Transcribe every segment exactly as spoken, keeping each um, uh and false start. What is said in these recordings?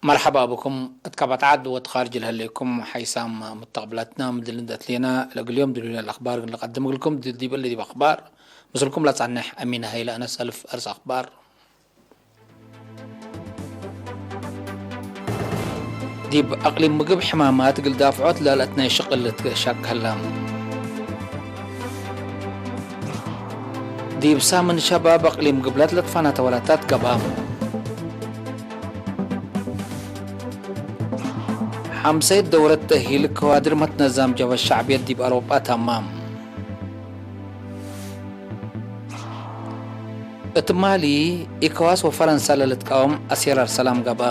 መርሐባ ብኩም እት ከበጣዕት ወእት ካርጅ ለህሌኩም ሐይሳም ሙተቅብላትና፣ ምድል እንዴ አትሌና ለእግል ዮም ድሉለ ለአክባር እግል ንቀድም እግልኩም፣ ዲብ እሊ ዲብ አክባር ምስልኩም ለጸንሕ አሚን ሀይለ አነስ። አልፍ አርስ አክባር። ዲብ አቅሊም ምግብ ሕማማት እግል ዳፍዖት ለለአትናይ ሽቅል ልትሸክ ህለ። ዲብ ሳምን ሸባብ አቅሊም ግብለት ለትፋናተ ወላታት ገብአ። ሐምሰይት ደውረት ተእሂል ከዋድር መትነዛም ጀብሀት ሸዕብየት ዲብ አውሮጳ ታማም። እት ማሊ፣ ኢኮዋስ ወፈረንሳ ለልትቃወም አሴራር ሰላም ገብአ።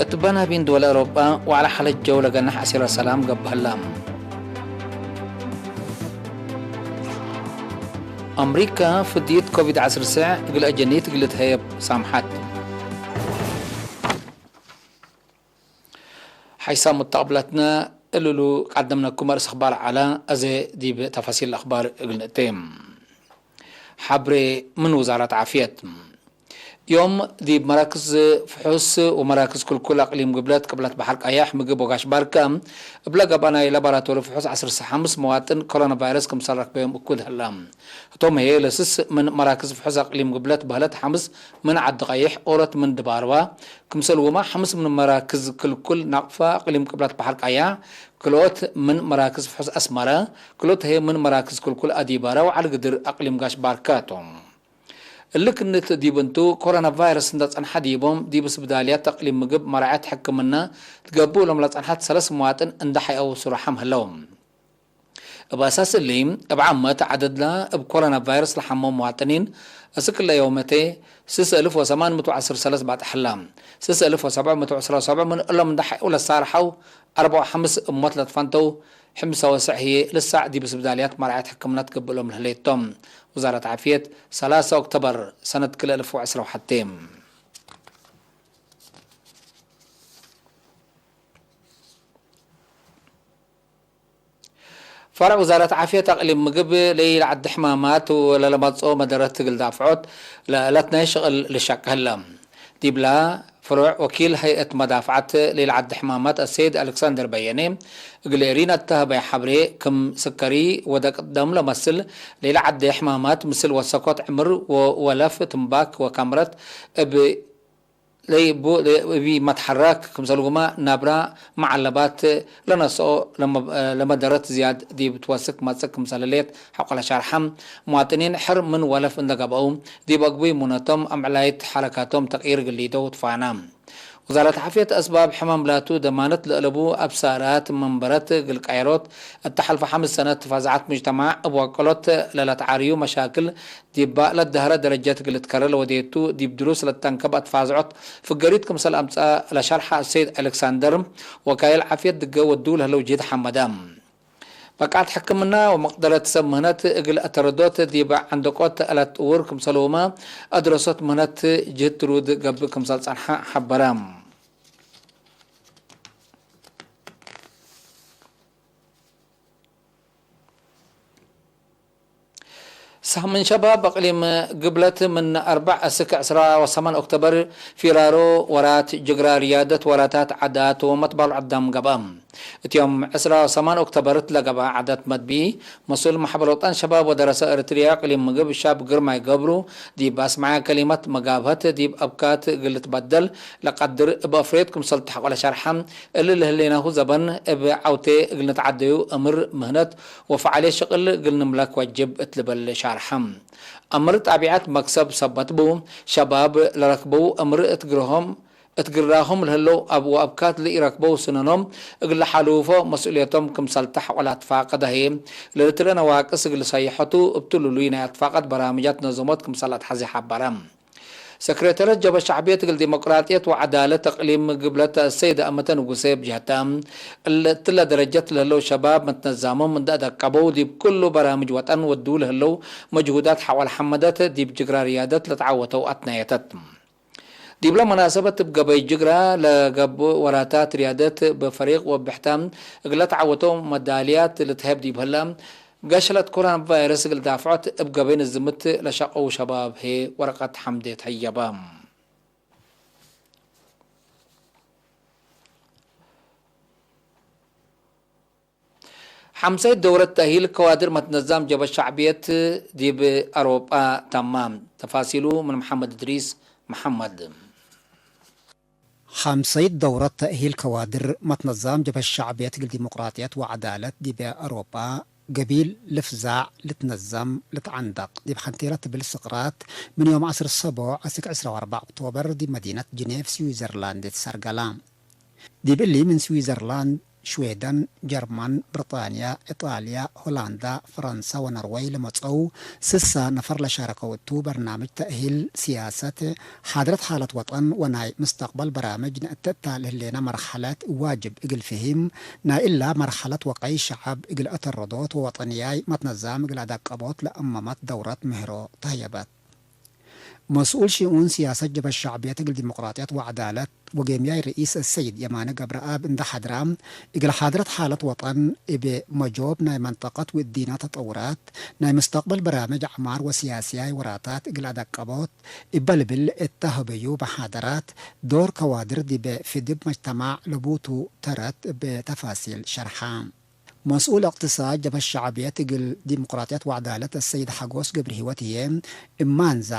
እት በናቢን ድወል አውሮጳ ወዐለ ሐለት ጀው ለገናሕ አሴራር ሰላም ገብአ ህላ። አምሪካ፣ ፍድየት ኮቪድ ዐስር ስዕ እግል አጀኒት እግል ልትሀየብ ሳምሐት። ሐይሳም ሙተቅብላትነ፣ እሉሉ ቀደምነኩም አርእስ አኽባር ዐለ። አዜ ዲብ ተፋሲል አኽባር እግል ንእቴ። ሐብሬ ምን ውዛረት ዓፍየት። ዮም ዲብ መራክዝ ፍሑስ ወመራክዝ ክልኩል አቅሊም ግብለት ቅብለት በሐር ቀያሕ ምግብ ወጋሽ ባርከ እብለ ገብአ ናይ ላቦራቶሪ ፍሑስ ዐስር ሐምስ መዋጥን ኮሮና ቫይረስ ክምሰል ረክበዮም እኩድ ህለ። ህቶም ህዬ ለስስ ምን መራክዝ ፍሑስ አቅሊም ግብለት በህለት ሐምስ ምን ዐዲ ቀይሕ፣ ኦሮት ምን ድባርባ፣ ክምሰልሁመ ሐምስ ምን መራክዝ ክልኩል ናቅፋ አቅሊም ቅብለት በሐር ቀያሕ፣ ክልኦት ምን መራክዝ ፍሑስ አስመረ፣ ክልኦት ህዬ ምን መራክዝ ክልኩል አዲበረ ወዐሊ ግድር አቅሊም ጋሽ ባርከ ቶም። እሊ ክንት ዲብ እንቱ፣ ኮሮና ቫይረስ እንደ ጸንሐ ዲቦም፣ ዲብ ስብዳልያት አቅሊም ምግብ መራዐት ሕክምነ ትገብእ እሎም ለጸንሐት ሰለስ መዋጥን እንደ ሐይአው ሱረሐም ህለው። እብ አሳስ እሊ፣ እብ ዓመት ዐደድለ እብ ኮሮና ቫይረስ ለሐመው መዋጥኒን፣ እስክ እለ ዮመቴ፣ ስስ እልፍ ወሰማን ምእት ወዐስር ሰለስ ባጥሐላ። ስስ እልፍ ወሰብዕ ምእት ወዕስራ ወሰብዕ ምን እሎም እንደ ሐይአው ለሳርሐው፣ አርበዕ ወሐምስ እሞት ለትፈንተው፣ ሕምሰ ወሰዕ ህዬ ልሳዕ ዲብ ስብዳልያት መርዓየት ሕክምነት ገብእ እሎም ለህሌት ቶም። ውዛረት ዓፍየት፣ ሰላሰ ኦክቶበር ሰነት ክልኤ እልፍ ወዕስራ ወሐቴ። ፈርዕ ውዛረት ዓፍየት አቅሊም ምግብ ለኢለዐዲ ሕማማት ወለለመጽኦ መደረት እግል ዳፍዖት ለእለት ናይ ሽቅል ልሸቅ ህለ። ዲብላ ፍሩዕ ወኪል ሀይአት መዳፍዐት ለኢለዐዲ ሕማማት አሰይድ አሌክሳንደር በየኔ እግል ኤሪና እተ ሀበየ ሐብሬ፣ ክም ስከሪ ወደቅ ደም ለመስል ለኢለዐዲ ሕማማት ምስል ወሰኮት ዕምር ወወለፍ ትምባክ ወካምረት እብ ለይቡ እብ መትሐረክ ክምሰልሁመ ናብራ መዓለባት ለነስኦ ለመ-፣ ለመደረት ዝያድ ዲብ ትወስክ መጽእ ክምሰል ህሌት ሐቆለ ሸርሐ። መዋጥኒን ሕር ምን ወለፍ እንደ ገብአው ዲብ አግቡይ ሙነቶም አምዕላይት ሐረካቶም ተቅይር እግል ሊደው ትፋና። ውዛረት ዓፍየት አስባብ ሕማም ላቱ ደማነት ለአለቡ አብሳራት መንበረት እግል ቀየሮት፣ እተ ሐልፈ ሐምስ ሰነት ተፋዛዐት ሙጅተማዕ እብ ወቀሎት ለለትዓርዩ መሻክል ዲባ ለደሀረ ደረጀት እግል ልትከረ ለወዴቱ፣ ዲብ ድሩስ ለተንከብ አትፋዝዖት ፍገሪት ክምሰል አምጽአ ለሸርሐ አሰይድ አሌክሳንደር፣ ወካይል ዓፍየት ድገ ወዱ ለህለው ጅህድ ሐመደ። በቃት ሕክምና ወመቅደረት ሰብ ምህነት እግል አተረዶት ዲብ ዐንደቆት ተአለት ጥውር ክምሰልሁመ አድረሶት ምህነት ጅህድ ትሩድ ገብእ ክምሰል ጸንሐ ሐበረ። ሳምን ሸባብ አቅሊም ግብለት ምን አርበዕ እስክ ዕስራ ወሰማን ኦክቶበር ፊራሮ ወራት ጅግራ ርያደት ወራታት ዓዳት ወመትባሉ ዐዳም ገብአ። እት ዮም ዕስራ ወሰማን ኦክቶበር እት ለገብአ ዓዳት መትቢ፣ መስኡል መሕበር ወጠን ሸባብ ወደረሰ ኤረትርያ አቅሊም ምግብ ሻብ ግርማይ ገብሩ ዲብ አስመዐ ከሊመት መጋብሀት ዲብ አብካት እግል ልትበደል ለቀድር እብ አፍሬት ክምሰል ተሐቆለ ሸርሐ። እሊ ለህሌናሁ ዘበን እብ ዐውቴ እግል ንትዓደዩ እምር ምህነት ወፈዓልየት ሽቅል እግል ንምለክ ወጅብ እት ልብል ሻርሐ። አምር ጣቢዐት መክሰብ ሰበት ቡ፣ ሸባብ ለረክበው አምር እት ግርሆም፣ እት ግራሆም ለህለው አብ ወአብካት ለኢረክበው ስነኖም እግል ለሓልፎ መስኡልየቶም ክምሰል ተሐቆለ አትፋቀደ ህዬ፣ ለልትረ ነዋቅስ እግል ሰይሐቱ እብ ትሉሉይ ናይ አትፋቀት በራምጃት ነዞሞት ክምሰል አትሐዜ ሐበረ። ሰክሬተርየት ጀብሀት ሸዕብየት እግል ዲሞቅራጥየት ወዐዳለት አቅሊም ግብለት አሰይደ አመተ ንጉሴ እብ ጀህተ፣ እለ እትለ ደረጀት ለህለው ሸባብ መትነዛሞም እንደ አደቀበው ዲብ ክሉ በራምጅ ወጠን ወድው ለህለው መጅሁዳት ሐቆለ ሐመደት ዲብ ጅግራ ርያደት ለተዓወተው አትናየተት። ዲብለ መናሰበት እብ ገበይ ጅግራ ለገብእ ወራታት ርያደት እብ ፈሪቅ ወብሕተ እግለ ተዓወተው መዳልያት ልትሀብ ዲብ ህለ፣ ገሽለት ኮሮና ቫይረስ እግል ዳፍዖት እብ ገበይ ንዝምት ለሸቀው ሸባብ ህዬ ወረቀት ሐምዴ ተሀየበ። ሐምሳይት ደውረት ተእሂል ከዋድር መትነዛም ጀብሀት ሸዕብየት ዲብ አውሮጳ ተማም። ተፋሲሉ ምን መሐመድ እድሪስ መሐመድ። ሐምሳይት ደውረት ተእሂል ከዋድር መትነዛም ጀብሀት ሸዕብየት እግል ዲሞቅራጥየት ወዐዳለት ዲብ አውሮጳ ገቢል ልፍዛዕ ልትነዘም ልትዐንደቅ ዲብ ሐንቴለ ትብል ስቅራት ምን ዮም ዐስር ሰቦዕ አስክ ዕስራ ወአርበዕ ኦክቶበር ዲብ መዲነት ጅኔቭ ስዊዘርላንድ ትሰርገላ። ዲብ እሊ ምን ስዊዘርላንድ፣ ሽዌደን፣ ጀርመን፣ ብርጣንያ፣ ኢጣልያ፣ ሆላንዳ፣ ፈረንሳ ወኖርወይ ለመጸው ስሳ ነፈር ለሻረከው እቱ በርናምጅ ተእሂል፣ ሲያሰት፣ ሓድረት ሓለት ወጠን ወናይ ምስተቅበል በራምጅ ንእትእታ ለህሌነ መርሐለት ዋጅብ እግል ፍሂም፣ ናይ እላ መርሐለት ወቀይ ሸዐብ እግል አተረዶት ወወጠንያይ መትነዛም እግል አደቀቦት ለአመመት ደውረት ምህሮ ተህየበት። መስኡል ሽኡን ሲያሰት ጀብሀት ሸዕብየት እግል ዲሞቅራጥየት ወዐዳለት ወጌምያይ ርኢስ አሰይድ የማነ ገብረአብ እንደ ሐድራ፣ እግል ሓድረት ሓለት ወጠን እብ መጆብ ናይ መንጠቀት ወእዲና ተጠውራት ናይ ምስተቅበል በራምጅ ዐማር ወሲያስያይ ወራታት እግል አደቀቦት እበ ልብል እተ ሀበዩ መሓደራት ዶር ከዋድር ዲበ ፍድብ መጅተማዕ ለቡቱ ተረት እብ ተፋሲል ሸርሐ። መስኡል እቅትሳድ ጀብሀት ሸዕብየት እግል ዲሞቅራጥየት ወዐዳለት አሰይድ ሐጎስ ገብረሂወት ህዬ፣ እማንዛ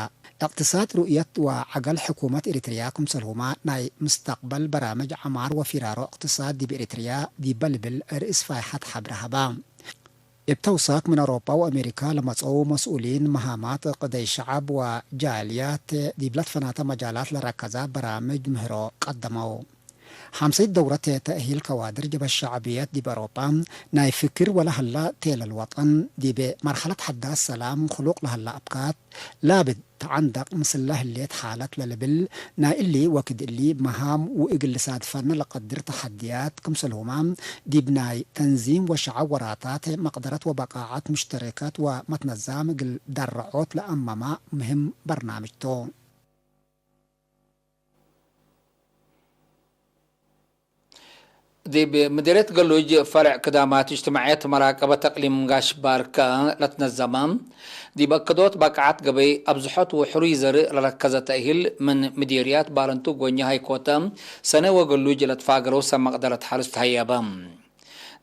እቅትሳድ ሩእየት ወዐገል ሕኩመት ኤሪትርያ ክምሰልሁመ ናይ ምስተቅበል በራምጅ ዐማር ወፊራሮ እቅትሳድ ዲብ ኤሪትርያ ዲበ ልብል ርእስ ፋይሐት ሐብረ ሀባ። እብ ተውሳክ ምን አውሮፓ ወአሜሪካ ለመጸው መስኡሊን መሃማት ቅደይ ሸዐብ ወጃልያት ዲብ ለትፈናተ መጃላት ለረከዘ በራምጅ ምህሮ ቀደመው። ሐምሰይት ደውረት ተእሂል ከዋድር ጀብሀት ሸዕብየት ዲብ አውሮፓ ናይ ፍክር ወለሀላ ቴለል ወጠን ዲብ መርሐለት ሐዳስ ሰላም ክሉቅ ለሀላ አብካት ላብድ ተዐንደቅ ምስለ ህሌት ሓለት ለልብል ናይ እሊ ወክድ እሊ መሃም ወእግል ልሳድፈነ ለቀድር ተሐድያት ክምሰልሁመ ዲብ ናይ ተንዚም ወሸዐብ ወራታት መቅደረት ወበቃዐት ሙሽተረከት ወመትነዛም እግል ደረዖት ለአመመ ምህም በርናምጅ ቱ። ዲብ ምዴርየት ገሉጅ ፈርዕ ክዳማት እጅትማዕየት መራቀበት እቅሊም ጋሽ ባርከ ለትነዘመ፣ ዲብ አከዶት ባቅዓት ገበይ አብዝሖት ወሕሩይ ዘርእ ለረከዘ ተእሂል ምን ምዴርያት ባረንቱ ጎኛ ሃይኮተ ሰኔ ወገሉጅ ለትፋገረው ሰብ መቅደረት ሐርስ ተሀየበ።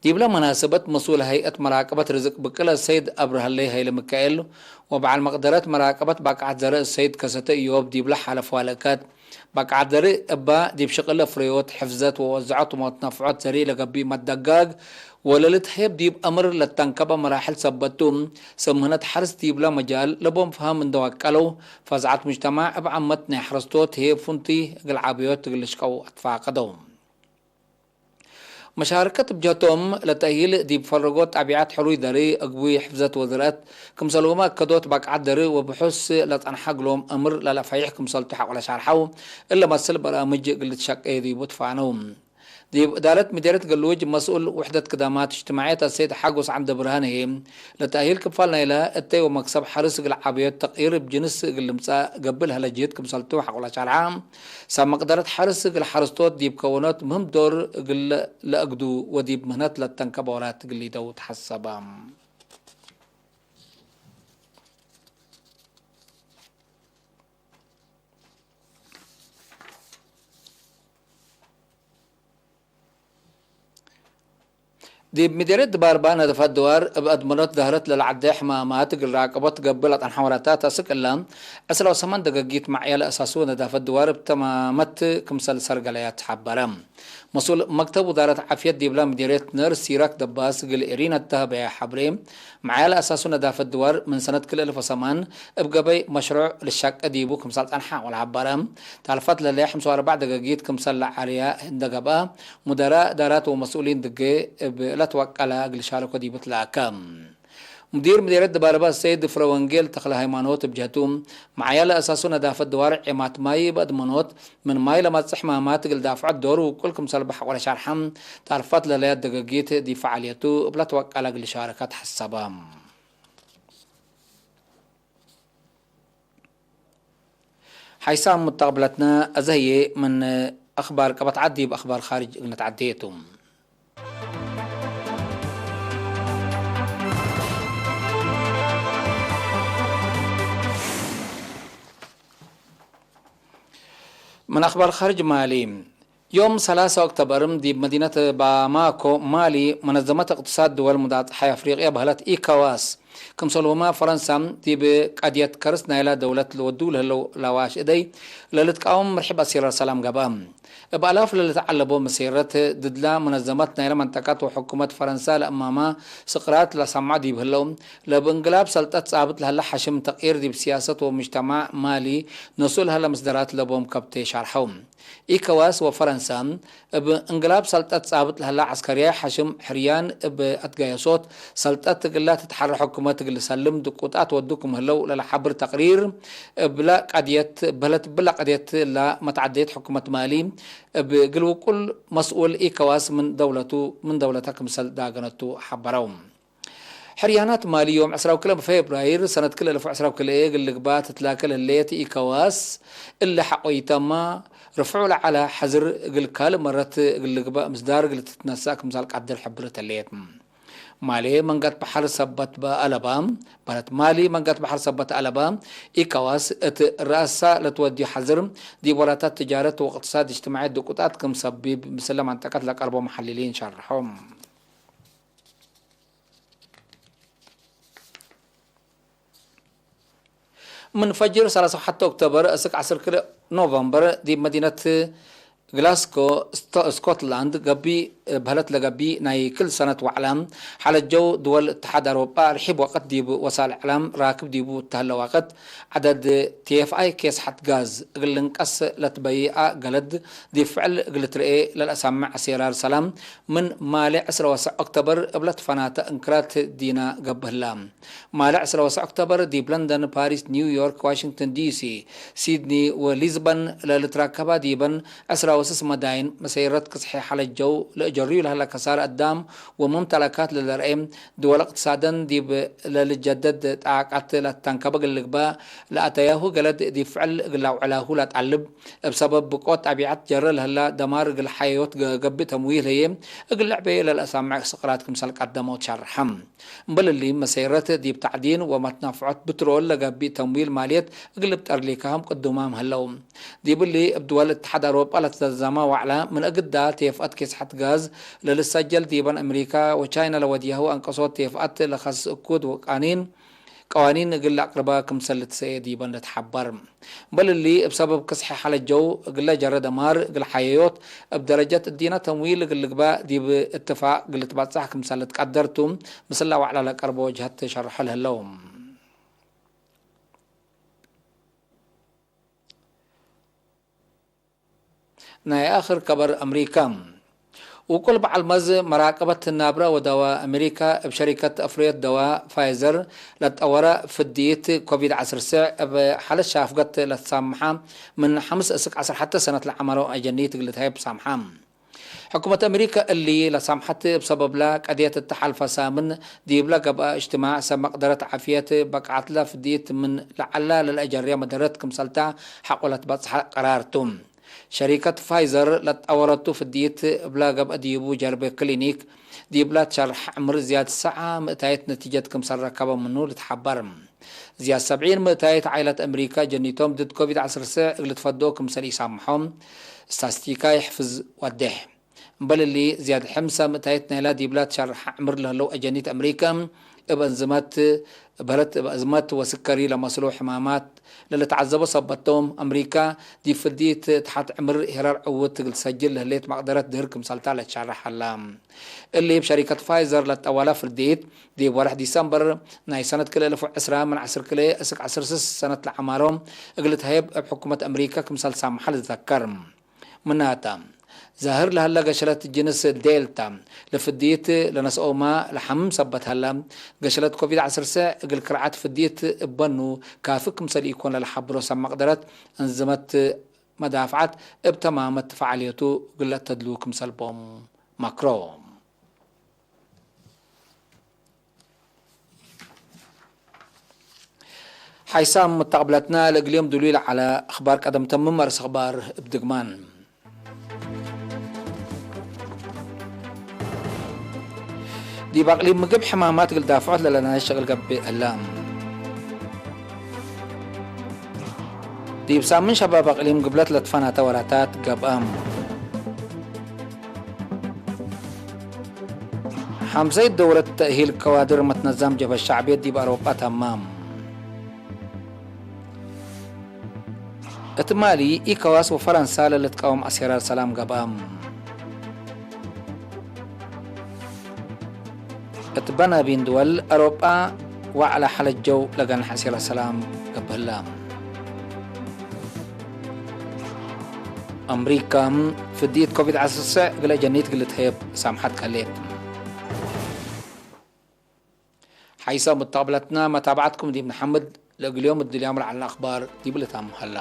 ዲብለ መናሰበት መስኡል ሀይአት መራቀበት ርዝቅ ብቅለ ሰይድ አብርሀለይ ሀይለ ሚካኤል ወበዓል መቅደረት መራቀበት ባቅዓት ዘርእ ሰይድ ከሰተ እዮብ ዲብለ ሓለፍ ዋለቀት። ባቅዓት ዘርእ እባ ዲብ ሽቅለ ፍሬዎት፣ ሕፍዘት ወወዘዖት ሞት ነፍዖት ዘርእ ለገብእ መደጋግ ወለልትሀየብ ዲብ አምር ለተንከበ መራሕል ሰበት ቱ፣ ሰብ ምህነት ሐርስ ዲብለ መጃል ለቦም ፍሀም እንደ ወቀለው፣ ፈዝዐት ሙጅተማዕ እብ ዓመት ናይ ሐረስቶት ህዬ ፍንቱይ እግል ዓብዮት እግል ልሽቀው አትፋቀደው። መሻርከት እብ ጀህቶም፣ ለተእሂል ዲብ ፈረጎት ጣቢዐት ሕሩይ ደርእ፣ እግቡይ ሕፍዘት ወዝርአት፣ ክምሰልሁመ እከዶት ባቅዓት ደርእ ወብሑስ ለጸንሐ እግሎም አምር ለለፈይሕ ክምሰልቱ ሐቆለ ሻርሐው፣ እለ መስል በርአምጅ እግል ልትሸቄ ዲቡ ትፋነው። ዲብ እዳረት ምዴርየት ገሉጅ መስኡል ውሕደት ክዳማት እጅትማዕየት አሰይድ ሐጎስ ዐንደብርሃን ህዬ፣ ለተእሂል ክፋል ናይለ እተይ ወመክሰብ ሐርስ እግል ዓብዮት ተቅይር እብ ጅንስ እግል ልምጸእ ገብእ ለሀለ ጅህድ ክምሰልቱ ሐቆለ ሻርሐ። ሰብ መቅደረት ሐርስ እግል ሐረስቶት ዲብ ከወኖት ምህም ዶር እግል ለአግዱ ወዲብ ምህነት ለተንከበ ወራት እግል ሊደው ተሐሰበ። ዲብ ምዴርየት ድባርባ ነደፈት ድዋር እብ አድመኖት ዳህረት ለለዐዴ ሕማማት እግል ራቀቦት ገብእ ለጸንሐ ወራታት አስክ እለ ዕስራ ወሰማን ደገጊት መዕያ ለአሳሱ ነዳፈት ድዋር እብ ተማመት ክምሰል ሰርገለያት ሐበረ። መስኡል መክተብ ውዛረት ዓፍየት ዲብለ ምዴርየት ነርስ ሲራክ ደባስ እግል ኤሪና እተ ሀበየ ሐብሬ፣ መዕያ ለአሳሱ ነዳፈት ድዋር ምን ሰነት ክልኤ አልፍ ወሰማን እብ ገበይ መሽሩዕ ልሸቄ ዲቡ ክምሰል ጸንሐ ወለሐበረ። ታልፋት ለለየ ሐምሳ ወአርበዕ ደገጊት ክምሰል ለዐርያ እንደ ገብአ፣ ሙደራእ እዳራት ወመስኡሊን ድጌ እብ ለትወቀለ እግል ሻርኮ ዲቡ ትለአከ። ሙዲር ምዴርየት ድባርባ ሰይድ ፍረወንጌል ተክለሃይማኖት እብ ጀህቱ፣ መዕያ ለአሳሱ ነዳፈት ድዋር ዔማት ማይ እብ አድመኖት ምን ማይ ለመጽእ ሕማማት እግል ዳፍዖት ዶሩ ውቁል ክምሰል በሐቆለ ሻርሐ፣ ታልፋት ለለየ ደገጊት ዲብ ፈዓልየቱ እብ ለትወቀለ እግል ሻረከ ተሐሰበ። ሓይሳም ሙተቅብለትነ፣ አዜ ህዬ ምን አክባር ቀበት ዐድ ዲብ አክባር ካርጅ እግል ነትዐዴ ቱ። ምን አኽባር ኻርጅ ማሊ። ዮም ሰላሳ ኦክቶበር ዲብ መዲነት ባማኮ ማሊ፣ መነዘመት እቅትሳድ ድወል ሙዳጽሓይ አፍሪቅያ በህለት ኢኮዋስ፣ ክምሰልሁመ ፈረንሳ ዲብ ቀድየት ከርስ ናይላ ደውለት ለወዱ ለህለው ለዋሽ እደይ ለልትቃወም ርሕብ አሲረር ሰላም ገብአ። እብ አላፍ ለልትዐለቦ መሴረት ድድላ መነዘመት ናይለ መንጠቀት ወሕኩመት ፈረንሳ ለእማማ ስቅራት ለሰምዐ ዲብ ህለው፣ ለእብ እንቅላብ ሰልጠት ጻብጥ ለሀለ ሐሽም ተቅይር ዲብ ሲያሰት ወሙጅተማዕ ማሊ ኖሱ ለሀለ ምስደራት ለቦም ከብቴ ሻርሐው። ኢኮዋስ ወፈረንሳ እብ እንቅላብ ሰልጠት ጻብጥ ለሀለ ዐስከርያይ ሐሽም ሕርያን እብ አትጋየሶት ሰልጠት እግላ ትትሐረ ሕኩመት እግል ሰልም ድቁጣት ወዱ ክም ህለው ለለሐብር ተቅሪር፣ እብለ ቀድየት በህለት፣ እብለ ቀድየት ለመትዓደየት ሕኩመት ማሊ፣ እብ እግል ውቁል መስኡል ኢኮዋስ ምን ደውለቱ፣ ምን ደውለተ ክምሰል ዳገነቱ ሐበረው። ሕርያናት ማሊ ዮም ዕስራ ወክልኤ ፌብራይር ሰነት ክልኤ አልፍ ወዕስራ ወክልኤ እግል ልግባእ ትትላከ ለህሌት ኢኮዋስ፣ እሊ ሐቆይተማ ርፍዑ ለዐለ ሐዝር እግል ካልእ መረት እግል ልግባእ ምስዳር እግል ትትነሰእ ክምሰል ቀድር ሕብርት ህሌት። ማሌ መንገት በሐር ሰበት በአለበ፣ በረት ማሊ መንገት በሐር ሰበት አለበ፣ ኢኮዋስ እት ረአሳ ለትወድዩ ሐዝር፣ ዲብ ወላታት ትጃረት ወእቅትሳድ እጅትማዕየት ድቁጣት ክም ሰቢብ ምስለ መንጠቀት ለቀርቦ መሐልሊን ሸርሖ። ምን ፈጅር ሰላሳ ወሐተ ኦክቶበር እስክ ዐስር ክልኤ ኖቨምበር ዲብ መዲነት ግላስኮ፣ ስቶ-፣ ስኮትላንድ ገብእ በህለት ለገብእ ናይ ክል ሰነት ወዕለ፣ ሐለጀው ድወል እትሓድ አውሮጳ ርሒብ ወቅት ዲብ ወሳል እዕላም ራክብ ዲቡ እተሀለ ወቅት፣ ዐደድ ቲ ኤፍ አይ ኬስሐት ጋዝ እግል ልንቀስ ለትበይአ ገለድ ዲብ ፍዕል እግል ትርኤ ለለአሳምዕ አሴራር ሰላም፣ ምን ማሌ ዕስራ ወሰዕ ኦክቶበር እብ ለትፈናተ እንክራት ዲና ገብእ ህላ። ማሌ ዕስራ ወሰዕ ኦክቶበር ዲብ ለንደን፣ ፓሪስ፣ ኒውዮርክ፣ ዋሽንግተን ዲሲ፣ ሲድኒ ወሊዝበን ለልትራከባ ዲበን ዕስራ ወስስ መዳይን መሰይረት ክስሒ ሐለጀው ለእጀርዩ ለሀለ ከሳር አዳም ወመምተለካት ለለርኤ ድወል እቅትሳደን ዲብ ለልጀደድ ጣቀት ለተንከበ እግል ልግበእ ለአተያሁ ገለድ ዲብ ፍዕል እግል አውዕላሁ ለጠልብ እብ ሰበብ ብቆት ጠቢዐት ጀረ ለህላ ደማር እግል ሐየዮት ገ-፣ ገብእ ተምዊል ህዬ እግል ልዕቤ ለለአሳምዕ ስቅራት ክምሰል ቀደመው ትሸርሐ። እምበል እሊ መሰይረት ዲብ ተዕዲን ወመትናፍዖት ብትሮል ለገብእ ተምዊል ማልየት እግል ብጠርሊካህም ቅዱማም ህለው። ዲብ እሊ እብ ድወል እትሓድ አውሮጳ ለትዘዘመ ወዕለ ምን እግዳ ቴፍአት ኬስሐት ጋዝ ለልሰጀል ዲበን አሜሪካ ወቻይና ለወድያሁ አንቀሶት ቴፍአት ለከስስ እኩድ ወቃኒን ቀዋኒን እግል ለአቅርበ ክምሰል ልትሰኤ ዲበን ልትሐበር። በል እሊ፣ እብ ሰበብ ክስሐ ሐለጀው እግለ ጀረ ደማር እግል ሐየዮት፣ እብ ደረጀት እዲነ ተምዊል እግል ልግበእ ዲብ እትፋቅ እግል ልትበጸሕ ክምሰል ልትቀደር ቱ፣ ምስላ ወዕለ ለቀርቦ ጅሀት ሸርሖ ለህለው። ናይ አክር ከበር አምሪካ። ውቁል በዐል መዝ መራቀበት ናብረ ወደዋ አሜሪካ እብ ሸሪከት አፍርዮት ደዋ ፋይዘር ለትጠወረ ፍድይት ኮቪድ ዐስር ስዕ እብ ሓለት ሻፍገት ለትሳምሐ ምን ሐምስ እስክ ዐስር ሐተ ሰነት ለዐመሮ አጀኒት እግል ልትሀይብ ሳምሐ። ሕኩመት አሜሪካ እሊ ለሳምሐት እብ ሰበብለ ቀድየት እተ ሐልፈ ሳምን ዲብለ ገብአ እጅትማዕ ሰብ መቅደረት ዓፍየት በቅዓትለ ፍድይት ምን ለዐላ ለለአጀርየ መደረት ክምሰልታ ሐቆ ለትበጽሐ ቀራር ቱ። ሸሪከት ፋይዘር ለትጠወረቱ ፍድይት እብለ ገብአ ዲቡ ጀርቤ ክሊኒክ፣ ዲብለ ትሸርሕ ዕምር ዝያድ ሰዓ ምእታይት ነቲጀት ክምሰል ረከበ ምኑ ልትሐበር። ዝያድ ሰብዒን ምእታይት ዓይለት አምሪካ ጀኒቶም ድድ ኮቪድ ዐስር ስዕ እግል ትፈድኦ ክምሰል ኢሳምሖም ስታስቲካ ይሕፍዝ ወዴሕ። እምበል እሊ፣ ዝያድ ሕምሰ ምእታይት ናይላ ዲብላ ትሸርሐ ዕምር ለህለው አጀኒት አምሪካ፣ እብ አንዝመት በህለት፣ እብ አዝመት ወስከሪ ለመስሎ ሕማማት ለልትዓዘቦ ሰበት ቶም፣ አምሪካ ዲብ ፍድይት ተሐት ዕምር ሄራር ዕውት እግል ትሰጅል ለህሌት መቅደረት ድህር ክምሰልታ ለትሸርሕ ሀላ። እሊ እብ ሸሪከት ፋይዘር ለትጠወለ ፍድይት፣ ዲብ ወርሕ ዲሰምበር ናይ ሰነት ክልኤ አልፍ ወዕስራ ምን ዐስር ክልኤ እስክ ዐስር ስስ ሰነት ለዐማሮ እግል ትሀይብ እብ ሕኩመት አምሪካ ክምሰል ሳምሐ ልትዘከር። ምናተ፣ ዛህር ለሀለ ገሸለት ጅንስ ዴልታ ለፍድይት ለነስኦማ ለሐምም ሰበት ሀለ፣ ገሸለት ኮቪድ ዐስር ስዕ እግል ክርዓት ፍድይት እበኑ ካፊ ክምሰል ኢኮን ለለሐብሮ ሰብ መቅደረት እንዝመት መዳፍዓት እብ ተማመት ፈዓልየቱ እግል ለአተድሉ ክምሰል ቦም መክሮ። ሓይሳም ሙተቅብለትና ለእግል ዮም ድሉይ ለዐለ አኽባር ቀደም ተምም። አርእስ አኽባር እብ ድግማን። ዲብ አቅሊም ምግብ ሕማማት እግል ዳፍዖት ለለናይ ሸቅል ገብእ ህለ። ዲብ ሳምን ሸባብ አቅሊም ግብለት ለትፈናተ ወላታት ገብአም። ሐምሰይት ደውረት ተእሂል ከዋድር መትነዛም ጀብሀት ሸዕብየት ዲብ አውሮጳ ተማም። እት ማሊ፣ ኢኮዋስ ወፈረንሳ ለልትቃወም አሴራር ሰላም ገብአም። እት በናቢን ድወል አውሮጳ ወዐለ ሐለጀው ለገንሐ አሴራር ሰላም ገብእ ህለ። አምሪካ፣ ፍድይት ኮቪድ ዐስር ስዕ እግለ ጀኒት እግል ልትሀየብ ሳምሐት ከሌት። ሐይሰ ሙተቅብለትና መታብዐትኩም ዲብ ነሐምድ፣ ለእግል ዮም እድልያም ለዐለ አክባር ዲብ ልታም ሀላ።